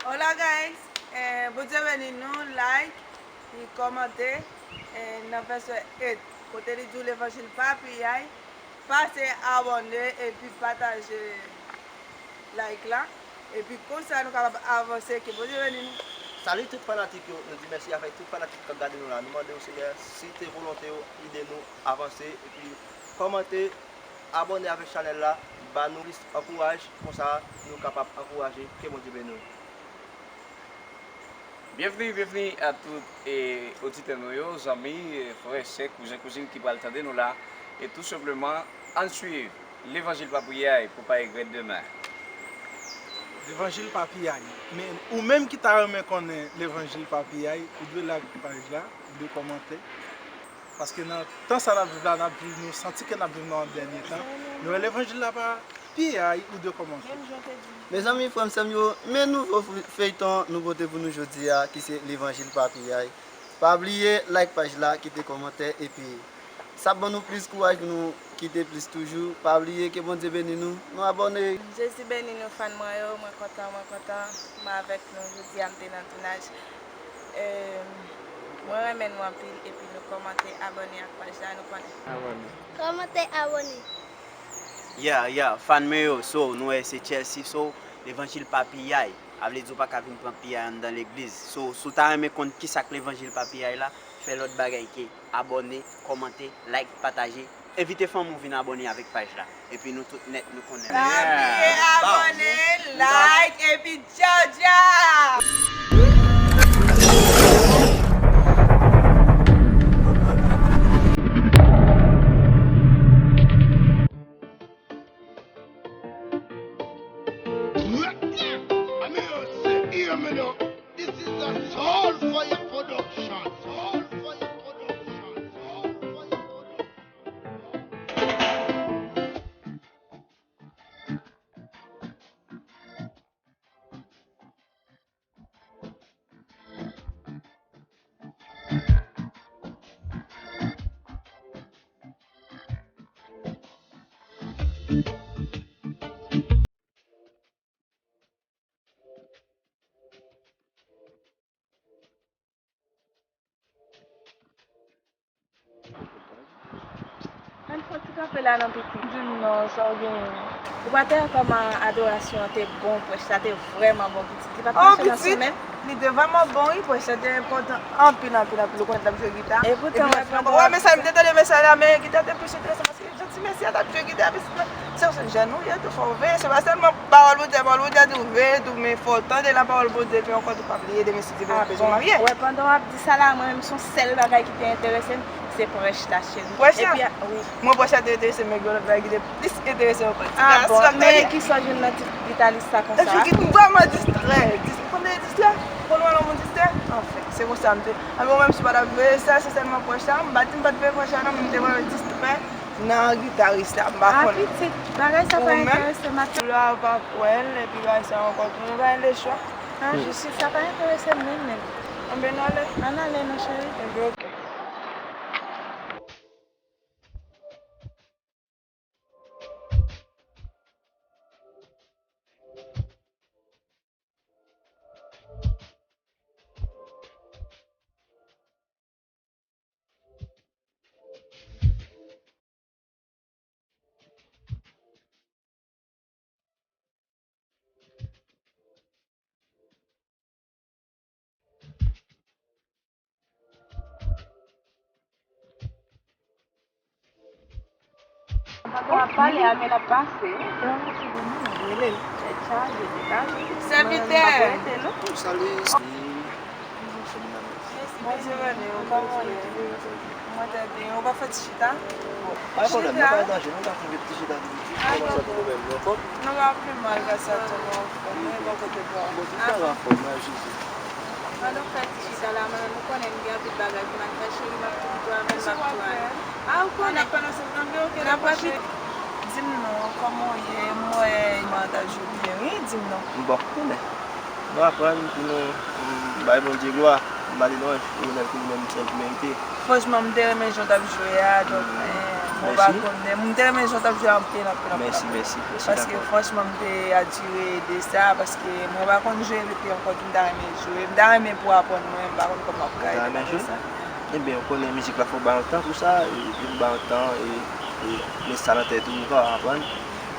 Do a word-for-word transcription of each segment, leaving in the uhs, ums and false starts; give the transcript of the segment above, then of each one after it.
Hola guys, eh, Bondye beni nou, like, e kòmante, eh, nan vèsè eight, kote li di w levanjil pa piyay, pase abòne epi pataje like la, epi konsa nou kapab avanse, ke Bondye beni nou. Salut tout fanatik yo, nou di mèsi avèk tout fanatik k ap gade nou la, nou mande w Senyè, si te volonte w, ede nou avanse, epi kòmante, abòne avèk chanèl la, ba nou plis ankouraj, konsa nou kapab ankouraje, ke Bondye beni nou. Byenvni, byenvni a tout, e, oditè nou yo, zanmi, e, frè, sè, kouzen, kouzin ki pral tande nou la. E tou senpleman, ann swiv levanjil pa piyay pou pa regrèt demen. Levanjil pa piyay. Men ou menm ki ta renmen konnen levanjil pa piyay, ou dwe like paj la, ou dwe kòmante. Paske nan tan sa n ap viv la, n ap viv, nou santi ke n ap viv nan yon dènye tan. Nou wè levanjil la pa piyay, ou dwe kòmanse. Mezanmi, frè m, sè m yo, men nouvo feyton nou pote pou nou jodi a, ki se levanjil pa piyay. Pa bliye like paj la, kite kòmantè, epi sa ap ban nou plis kouraj pou nou kite plis toujou. Pa bliye ke Bondye beni nou, nou abòne. Jezi beni nou, fan mwen yo, mwen kontan, mwen kontan, mwen avèk nou jodi a, m te nan tounaj. E, mwen renmen nou anpil, epi nou kòmante, abòne ak paj la, nou konnen. Abòne. Kòmante, abòne. Yeah, yeah, fan mwen yo, so, nou wè se Chelsea, so, levanjil pa piyay. A vle di w pa ka vin pran piyay anndan legliz. So, si w ta renmen konn kisa k levanjil pa piyay la, fè lòt bagay ke abòne, kòmante, like, pataje, envite fanmi w vin abòne avèk paj la. Epi nou tout nèt, nou konnen. Pa bliye abòne, like, epi tchaw, tchaw! This is a Soul Fire production. Soul Fire production. Soul Fire production. Ann fè yon ti kanpe la non, pitit. Di m non, sa w genyen? Ou pa t wè kòman adorasyon an te bon, prèch la te vrèman bon, pitit. Li pa t mache nan sonnen? Li te vrèman bon, wi, prèch la te enpòtan anpil, anpil, anpil. Ou konnen l t ap jwe gita. Epoutan, w wè, mesaj, m te tande mesaj la, men gita te plis enteresan. Ti mesye a t ap jwe gita, epi se, se jèn ou ye tou, fò w veye. Se pa sèlman pawòl Bondye, pawòl Bondye a di w veye tou, men fò w tande lapawòl Bondye, epi ankò tou pa bliye demen si Dye vle nou bezwen marye. Wè, pandan w ap di sa la, mwen menm se yon sèl bagay ki te enterese m, se prèch la, cheri. Prèch la? Epi, wi. Mwen prèch la te enterese m, men gen yon lòt bagay ki te plis enterese m ankò. Ah bon, men kisa w jwenn nan ti gitaris sa konsa? Epi ki vrèman distrè, dis-, konn distrè, konn wè lè moun distrè, anfen, se konsa m te. Anben, ou menm si w pa t ap veye sa, se sèlman prèch la, m pa di m pa t veye prèch la non, men m te vrèman distrè. Nan gitaris la, m pa konnen. Ah, pitit, bagay sa pa enterese m atò. Lè a pa kwè l, epi bagay sa ankò tou, nou pa gen lechwa. Ah, jis sa pa enterese m menm, menm. Anben, n ale. Ann ale, non, cheri. Anben, oke. Pandan w ap pale a, men l ap pase. Rele l. Tèt chaje, tèt chaje. Sèvitè. Mwen menm, m p ap rete, non. Salye. Bondye beni w, kòman w ye? Mwen trè byen, ou pa fè ti chita? Bon, pa gen pwoblèm, non, pa gen danje, nou ka fè yon ti chita tou piti. Kòman sante nou menm, nou anfòm? Nou pa pi mal, gras a Dye, nou anfòm, nou bò kote pa w. Bon, tout bagay anfòm, nan Jezi. Ann nou fè ti chita la, men nou konnen n gen anpil bagay pou n al fè, cheri, m ap toujou avè l, m ap toujou avè l. Ah, ou konnen. Ann ap pale ansanm, nan biro, oke, n ap pase. Di m non, kòman w ye? M wè, m ap toujou byen, wi, di m non. M bon, konnen. Nou aprann pou nou, mm, bay Bondye glwa, ba li lwanj, pou li menm, pou li menm sèl ki merite. Franchman, m te renmen jan w t ap jwe a, donk, eh, Mwen pa konnen. Mwen te renmen jan w t ap jwe anpil, anpil, anpil, anpil. Mèsi, mèsi, mèsi. Paske franchman, mwen te adire de sa, paske mwen pa konn jwe, epi ankò tou, mwen ta renmen jwe. Mwen ta renmen pou w aprann mwen, mwen pa konn kòman pou ka ede mwen fè sa. Ebyen, ou konnen mizik la, fò w ba yon tan pou sa, e, e ou ba yon tan, e, e met sa nan tèt ou, ou va aprann.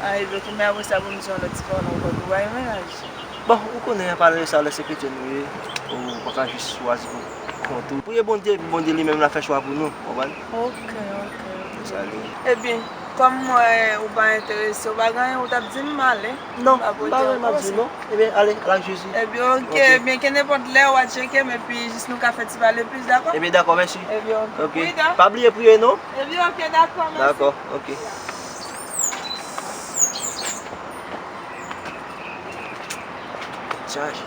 Ah, ebyen, ok, men apre sa, pou m di yon lòt ti pawòl ankò, ou pa gen mennaj? Bon, ou konnen, an palan de sa, lè se kretyen nou ye, ou pa ka jis chwazi pou kont ou. Priye Bondye, epi Bondye li menm l ap fè chwa pou nou, konprann? Ok, ok, ok. Se sa li ye. Ebyen, kòm m wè ou pa enterese, ou pa gen anyen ou t ap di m, m ale. Non, m pa gen anyen m ap di w, non. Ebyen, ale, al ak Jezi. Ebyen, ok, ebyen, ke nenpòt lè w a tcheke m, epi jis nou ka fè ti pale plis, dakò? Ebyen, dakò, mèsi. Ebyen, ok. Ok. Pa bliye priye, non? Ebyen, ok, dakò, mèsi. Dakò, ok. Chaje.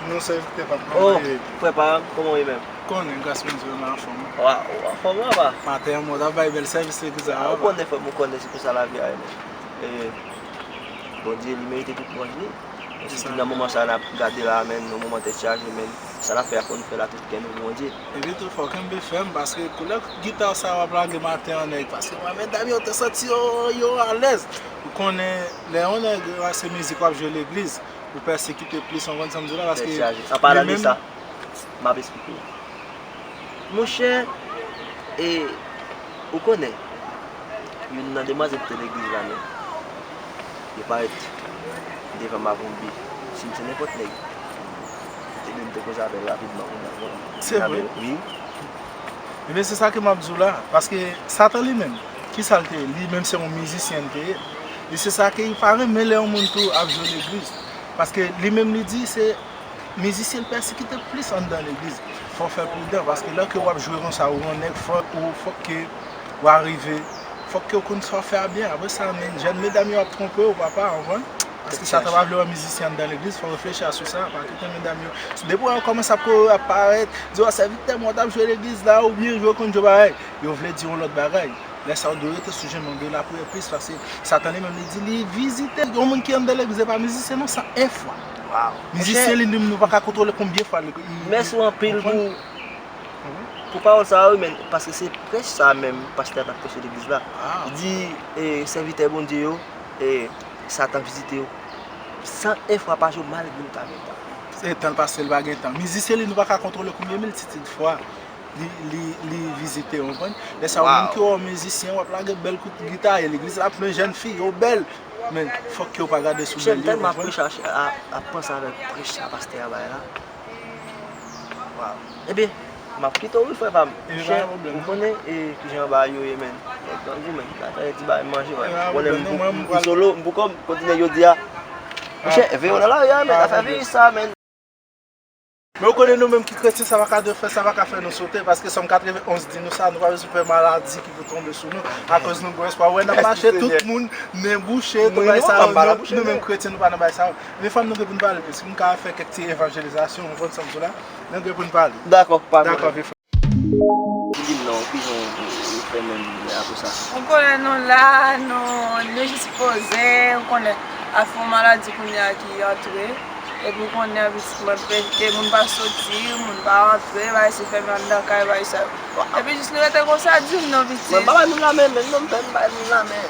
Non, sèvitè pa p. Oh, frè pa m, kòman w ye menm? Konnen, gras Bondye, m anfòm. Wa, ou anfòm, papa? Maten an, mwen t ap bay bèl sèvis legliz la, papa. Ou konnen, frè m, ou konnen se konsa lavi a ye menm. E, Bondye, li merite tout lwanj li. E sitou nan moman sa n ap gade la, menm, nan moman tèt chaje, menm, sa n ap fè a, fò nou fè l ak tout kè nou pou Bondye. Epi tou, fò w kenbe fèm, paske koulè gita sa w ap lage maten an, nèg, paske mwen, medam yo te santi yo, yo alèz. Ou konnen, lè yon nèg ranse mizik w ap jwe legliz, ou pèsekite plis, w konprann sa m di w la, paske tèt chaje. An palan de sa, m ap esplike w. Monchè, e, ou konnen, youn nan demwazèl ki te legliz la menm, li parèt devan m avè yon bi. Si m se nenpòt nèg, m te, m te koze avè l rapidman, konprann? Se vre? Wi. Ebyen, se sa ke m ap di w la. Paske Satan li menm, ki sa l te ye? Li menm se yon mizisyen l te ye. E se sa ke li pa renmen lè yon moun tou ap jwe legliz. Paske li menm li di se mizisyen l pèsekite plis anndan legliz. Fò w fè pridan, paske lè ke w ap jwe konsa, ou yon nèg fò, ou fòk ke w arive, fòk ke w konn sa w fè a byen. Apre sa, menm jèn medam yo ap twonpe w, papa, w konprann? Paske Satan pa vle wè mizisyen anndan legliz, fò w reflechi asou sa, pa kite medam yo. Depi w wè yo kòmanse ap kouri, ap parèt, di w, sèvitè, mwen t ap jwe legliz la, ou byen jwe, konn jwe bagay. Yo vle di yon lòt bagay. Lè sa a, w dwe rete sou jenou, w dwe lapriyè plis, paske Satan li menm, li di, li vizite yon moun ki anndan legliz, e pa mizisyen non, san en fwa. Waw. Mizisyen li, li, nou pa ka kontwole konbyen fwa li, li, mèsi anpil pou, pou pawòl sa a, wi, men, paske se prèch sa a menm, pastè a t ap preche legliz la. Li di, e, sèvitè Bondye yo, e, Satan vizite yo san en fwa pa jou, malgre l pa gen tan. Se tan l pase, l pa gen tan. Mizisyen li, nou pa ka kontwole konbyen miltitid fwa li, li, li vizite, w konprann? Lè sa a, ou menm ki wè w mizisyen, w ap lage bèl kout gita, e legliz la plen jèn fi, yo bèl, men fòk ke w pa gade sou bèl yo, w konprann? Monchè, m tèlman ap rechache, ap, ap panse avèk prèch sa pastè a bay la. Waw. Ebyen, m ap kite w wi, frè pa m. Monchè, ou konnen, e, kijan bagay yo ye, menn. Tankou, menn, m ap fè ti bagay manje, menn. Ou konnen m pou, m pou solo, m pou kò m, kontinye jodi a. Monchè, veye w nan lari a, menn, afè viris sa, menn. Men ou konnen nou menm ki kretyen, sa pa ka dwe fè, sa pa ka fè nou sote, paske Sòm katreven onz di nou sa, nou pa bezwen pè maladi ki pou tonbe sou nou, akoz nou gen espwa. Ou wè, n ap mache, tout moun, nen bouche, tout bagay sa yo, nou menm kretyen, nou pa nan bagay sa yo. Men fò nou gen pou n pale plis, pou n ka fè kèk ti evanjelizasyon, ou konprann sa m di w la? Nou gen pou n pale. Dakò, pa gen pwoblèm. Di m non, kijan w, w fè menm apre sa? Ou konnen nou la, nou, nou jis poze, ou konnen, afè yon maladi kounye a ki antre. Epi w konnen pitit mwen pete, moun pa soti, moun pa rantre, bagay se fèmen anndan kay, bagay sa yo. Epi jis nou rete konsa, di m non pitit. Mwen pa bay moun lamen, menm non, m fè m bay moun lamen.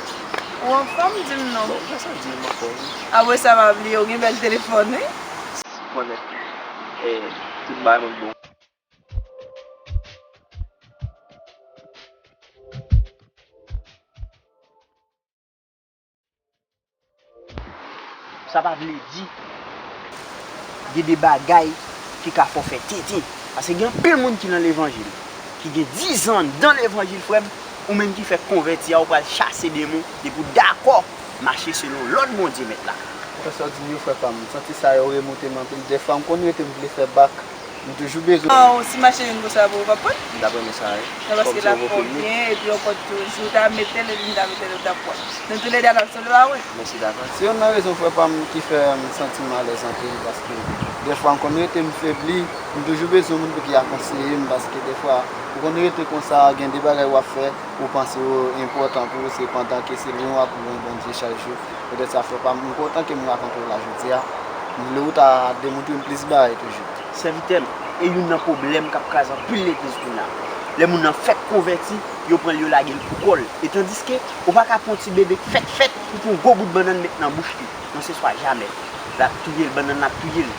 Ou anfòm, di m non. Bon, fè sa di m ankò, wi. Apre sa, pa bliye, ou gen bèl telefòn, wi. Konnen. E, tout bagay mwen bon. Sa pa vle di gen de bagay ki ka fè w fè tenten. Paske gen anpil moun ki nan levanjil, ki gen diz an nan levanjil, frè m, ou menm ki fèk konvèti a, ou pral chase demon, depi w dakò mache selon lòd Bondye mèt la. Fè sa w di m yo, frè pa m. M santi sa yo remoute m anpil. Dèfwa, m konn rete, m vle fè bak. M toujou bezwen. Ah, si mache vin konsa pou ou, w p ap pran? M t ap renmen sa, wi. Non, paske l ap fè w byen, epi ankò tou, si w ta mete l, epi m ta mete l, ou t ap pran. Nou toulède a n ap sove a, wi. Mèsi davans. Se youn nan rezon, frè pa m, ki fè m santi m alèz anpil, paske dèfwa m konn rete m febli, m toujou bezwen moun pou ki akonseye m, paske dèfwa ou konn rete konsa, gen de bagay w ap fè, ou panse yo enpòtan pou ou, se pandan ke se lwen w ap lwen Bondye chak jou. Poutèt sa, frè pa m, m kontan ke m rakontre w la jodi a. M vle ou ta demontre m plis bagay toujou. Sèvitè m, e youn nan pwoblèm k ap kraze anpil legliz kounye a. Lè moun nan fèk konvèti, yo pran l, yo lage l pou kò l. E tandiske, ou pa ka pran yon ti bebe k fèk fèt, ou pran yon gwo bout bannann met nan bouch li. Non, se swa jamè. L ap touye l, bannann nan ap touye l.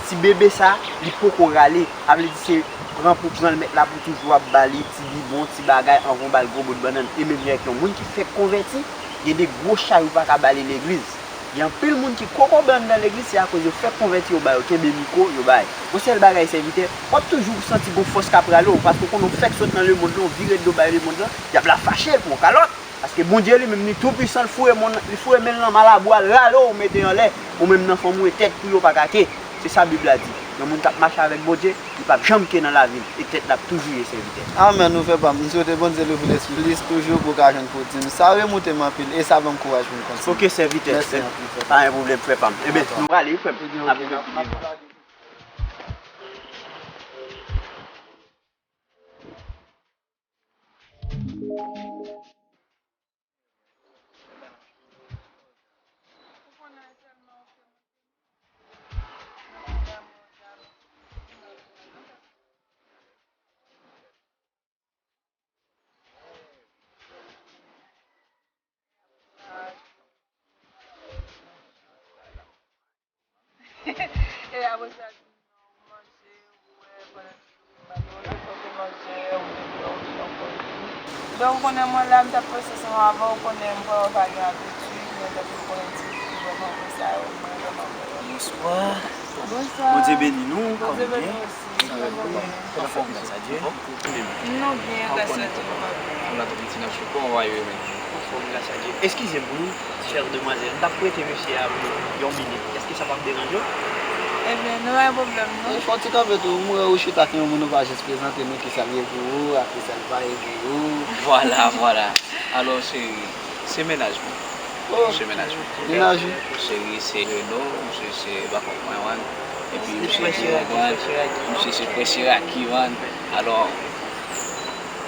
Ti bebe sa, li poko rale. A vle di se pran pou pran l, mèt la pou toujou ap ba li ti bibwon, ti bagay, anvan w ba l gwo bout bannann. E menm jan avèk yon moun ki fèk konvèti, gen de gwo chay ou pa ka ba li legliz. Gen anpil moun ki kokobe anndan legliz, se akoz yo fèk konvèti, yo ba yo kenbe mikwo, yo bay. Yon sèl bagay, sèvitè, w ap toujou santi gon fòs k ap rale w, paske w konnen w fèk sot nan lemonn lan, w vire do bay lemonn lan, dyab la fache, l pran w kalòt. Paske Bondye li menm, li tou pwisan, li foure men l nan ma labou a, l rale w, mete anlè, ou menm nan fanm ou e tèt pou yo pa kake. Se sa Bib la di. Yon moun k ap mache avèk Bondye, li p ap janm ke nan lavi l, e tèt l ap toujou ye sèvitè. Amèn, ou frè pa m. M swete Bondye louvri lespri l plis toujou pou w ka jwenn pou w di m. Sa remoute m anpil, e sa ban m kouraj pou m kontinye. Oke, sèvitè. Mèsi anpil, frè pa m. Pa gen pwoblèm, frè pa m. Ebyen, nou prale, wi, frè m. Ebyen, oke, n ap, n ap pale. E apre sa, di m non, ou manje, ou wè, pandan ki ou pa gen yon efò pou manje, ou gen yon, yon kòl. Donk, ou konnen mwen la, m t ap panse ansanm avè w, ou konnen m kwè w pa gen apeti, men tankou ou konnen ti fi vrèman vre sa yo, mwen vrèman vre. Bonswa. Bonswa. Bondye beni nou, kòman w ye? Anfòm, gras a Dye. Nou byen, gras a Dye, nou pa byen. Anfòm, gras a Dye. Eskize m wi, chè demwazèl. M t ap prete mesye a pou yon minit. Èske sa p ap deranje w? Ebyen, nou pa gen pwoblèm, non. Fò w ti kanpe tou. M wè ou chita ak yon moun, ou pa jis prezante nou kisa l ye pou ou, ak kisa l pa ye pou ou. Vwala, vwala. Alò, se, se mennaj mwen. Oh, se mennaj mwen. Mennaj ou? Cheri, se Reno, misye se bakòp mwen, man. Epi misye di, konprann, misye se frè Siraki, man. Alò,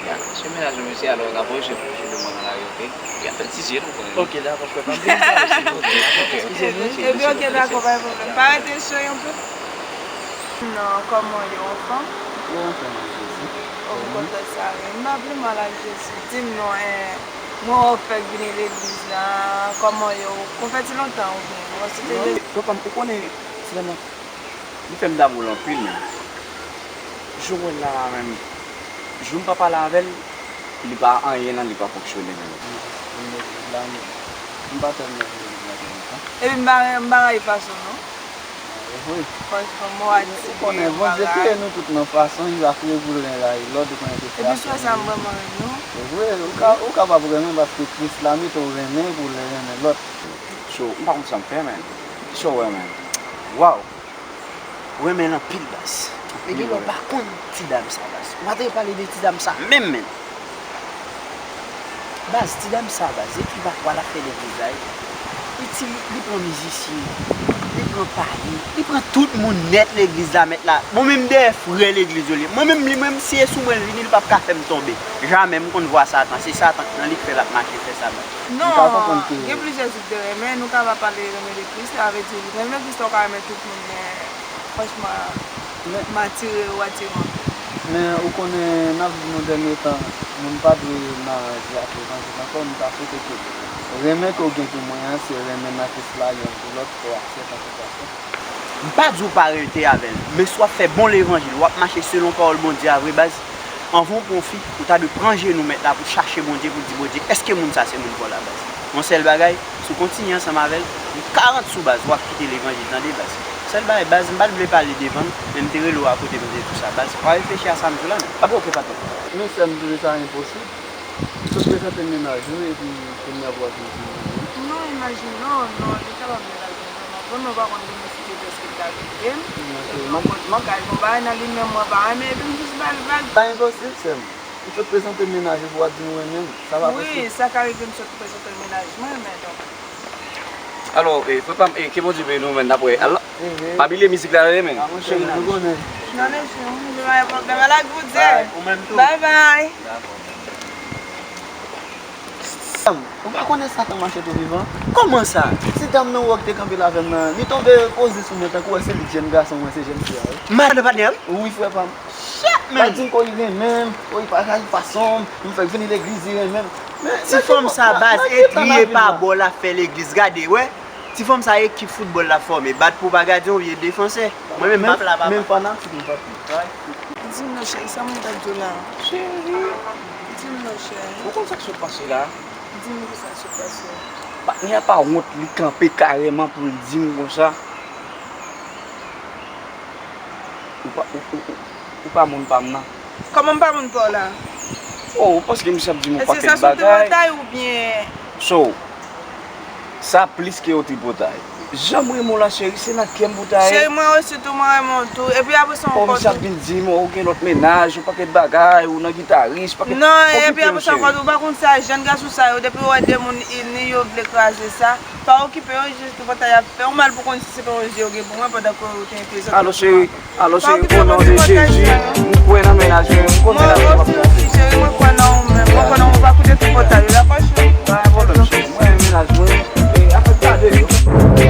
ya, se mennaj mwen, mesye, alò, n ap wè se pou sou demann nan lari, oke? Epi ap fè ti zye, nou konnen. Oke, dakò, frè pa m. Eskize nou, eskize nou. Epi, oke, dakò, pa gen pwoblèm. Pa rete cho yon pè. Non, kòman w ye, anfòm? Wi, anfòm, Jezi. Oh, m kontan sa, wi. M pa vle mal ak Jezi. Di m non, eh, mwen wè w fèk vini legliz la, kòman w ye? Ou konvèti lontan oubyen? Ou konvèti te... Non, frè pa m, ou konnen, ti dam nan, li fè m damou l anpil, men. Jou mwen la a menm, jou m pa pale avè l, li pa anyen nan, li pa fonksyone menm. M legliz la, m, m pa tèlman vin legliz la tèlman sa. Epi m pa, m pa rayi fason w non. Wi. Franchman, mwen w a di. Ou konnen, Bondye kreye nou tout nan fason, li pa kreye pou l youn rayi lòt, ou konnen de fwa. Epi se sa m vrèman renmen w. Wi, ou ka, ou kapab renmen paske Kris la mete w renmen pou w renmen lòt. So, m pa konn sa m fè, men. Sa w wè, men. Waw! Renmen l anpil, baz. Men gen lè w pa konn ti dam sa, baz. Ou pa t dwe pale de ti dam sa menm, menm. Baz, ti dam sa, baz, epi pa kwa l ap fè legliz la, wi. Li ti, li, li pran mizisyen, li pran payè, li pran tout moun nèt legliz la, mèt la. Bon, menm dèyè frè legliz yo li ye. Mwen menm, li menm, si e sou mwen l vini, li p ap ka fè m tonbe. Jamè, m konn vwa Satan. Se Satan nan li k fè l ap mache fè sa, baz. Non, gen plizyè tip de renmen. Nou ka pa pale renmen de Kris, sa vle di renmen Kris la, ou ka renmen tout moun, men franchman, m atire, ou atire m anpil. Men ou konnen, n ap viv nan dènye tan, moun pa dwe nan ranje ak levanjil ankò, m ta swete ke renmen ke w gen pou mwen an, se renmen nan Kris la, youn pou lòt, frè ak sè, tankou frè ak sè. M pa di w pa rete avè l, men si w ap fè bon levanjil, w ap mache selon pawòl Bondye a vre, baz, anvan w pran yon fi, ou ta dwe pran jenou mèt la pou w chache Bondye, pou w di Bondye, èske moun sa se moun pa w la, baz? Yon sèl bagay, si w kontinye ansanm avè l, yon karant sou baz, w ap kite levanjil, tande, baz. Sèl bagay, baz, m pa t vle pale devan l, men m te rele w akote m te di w sa, baz. W a reflechi a sa m di w la, non? Ap oke, patwon. Men sè m, m twouve sa enposib. Ou sot prezante m mennaj ou, epi kounye a pou w ap vin di m non. Non, imajine, non, non, li kapab mennaj mwen vrèman. Vrèman, ou pa konn ki moun si te prèske ta vin gen. M ap, m ap kay bon bagay nan li, men mwen pa renmen, epi m jis ba l vag. Pa enposib, sè m. Ou sot prezante m mennaj ou pou w ap di m ou renmen m. Sa pa posib. Wi, sa ka rive m sot prezante l mennaj mwen, men donk. Alò, eh, frè pa m, eh, ke Bondye beni w, men n ap wè. Al, pa bliye mizik la, tande, men. Ah, monchè, nou konnen. Non, mesye, m pa gen pwoblèm. Al ak Bondye. Bye, ou menm tou. Bye bye. Ou pa konnen Satan mache tou vivan? Kòman sa? Ti dam nan ou wè ki te kanpe la avè m nan, li tonbe poze sou mwen tankou wè se li k jèn gason, mwen se jèn fi a, wi. Madan patnè m? Wi, frè pa m. Shit! L ap di m kò li renmen m, kò li pa rayi fason m, m fèk vini legliz li renmen m. Men ti fanm sa baz, e triye pa bò l ap fè legliz, gade, wè. Ti fanm sa ekip foutbòl l ap fòme, bat pou pa gadyen oubyen defansè. Mwen menm m ap la papa. Men fanatik m papi. Di m non cheri, sa mwen t ap di w la? Cheri. Di m non cheri. Ou konn sa k sot pase la? Di m kisa k sot pase. Patnè a pa wont, li kanpe kareman pou l di m konsa. Ou pa, ou, ou, ou, ou pa moun pa m nan. Kòman m pa moun pa w la? Oh, ou panse misye ap di m yon pakèt bagay? Èske sa se yon tripotay oubyen? So, sa plis ke yon tripotay. Jan m renmen w la cheri, se nan kè m pou ta ye. Cheri, mwen osi tou, mwen renmen w tou. Epi apre sa ankò tou. Oh, misye ap vin di m, oh, ou gen lòt mennaj, yon pakèt bagay, ou nan gitaris, pakèt. Non, epi apre sa ankò tou, ou pa konn sa, jèn gason sa yo, depi yo wè de moun ini, yo vle kraze sa. Pa okipe yo, jis tripotay y ap fè. Ou mal pou konn si se pa yon zye yo gen pou mwen pandan ke yo te enterese. Alò cheri, alò cheri, o non de Jezi, m kwè nan mennaj mwen, m konn mennaj mwen p ap kraze. Cheri, mwen kwè nan ou menm, mwen kwè nan ou, pa koute tripotay yo, dakò cheri? Pa gen pwoblèm cheri, mwen renmen mennaj mwen, e afè gade yo.